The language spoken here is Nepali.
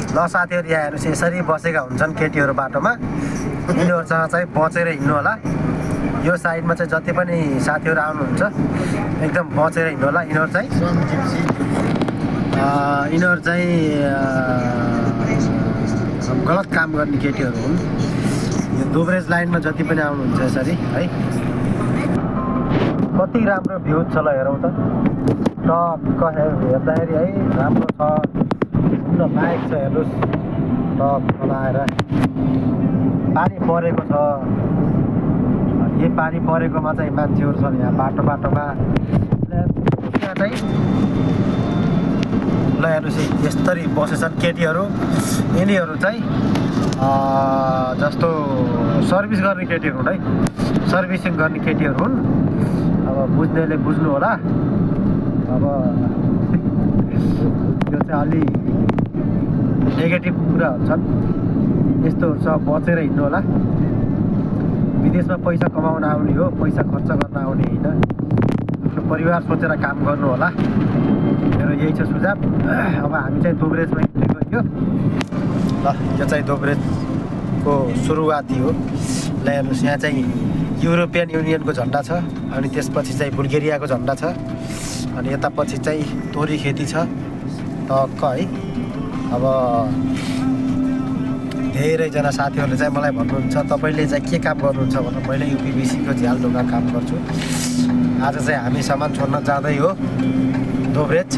ल साथीहरू यहाँ हेर्नुहोस् यसरी बसेका हुन्छन् केटीहरू बाटोमा। यिनीहरूसँग चाहिँ बचेर हिँड्नु होला। यो साइडमा चाहिँ जति पनि साथीहरू आउनुहुन्छ एकदम बचेर हिँड्नु होला। यिनीहरू चाहिँ गलत काम गर्ने केटीहरू हुन्। यो दोब्रेज लाइनमा जति पनि आउनुहुन्छ यसरी है। कति राम्रो भ्यू छ ल हेरौँ त। टक्क हेर्दाखेरि है राम्रो छ। घुम्न लायक छ हेर्नुहोस्। टक्क लगाएर पानी परेको छ। यही पानी परेकोमा चाहिँ मान्छेहरू छन् यहाँ बाटोमा। यहाँ चाहिँ ल हेर्नुहोस् यस्तरी बसेछन् केटीहरू। यिनीहरू चाहिँ जस्तो सर्भिस गर्ने केटीहरू हुन् है। सर्भिसिङ गर्ने केटीहरू हुन्। अब बुझ्नेले बुझ्नु होला। अब यो चाहिँ अलि नेगेटिभ कुरा हुन्छन्। यस्तोहरू छ बचेर हिँड्नु होला। विदेशमा पैसा कमाउन आउने हो, पैसा खर्च गर्न आउने होइन। आफ्नो परिवार सोचेर काम गर्नु होला। मेरो यही छ सुझाव। अब हामी चाहिँ दोब्रेजमा इन्ट्री गरियो। ल यो चाहिँ दोब्रेजको सुरुवाती हो। ल हेर्नुहोस् यहाँ चाहिँ युरोपियन युनियनको झन्डा छ। अनि त्यसपछि चाहिँ बुल्गेरियाको झन्डा छ। अनि यतापछि चाहिँ तोरी खेती छ टक्क है। अब धेरैजना साथीहरूले चाहिँ मलाई भन्नुहुन्छ तपाईँले चाहिँ के काम गर्नुहुन्छ भनेर। मैले युपिबिसीको झ्याल ढोका काम गर्छु। आज चाहिँ हामी सामान छोड्न जाँदै हो दोब्रेज।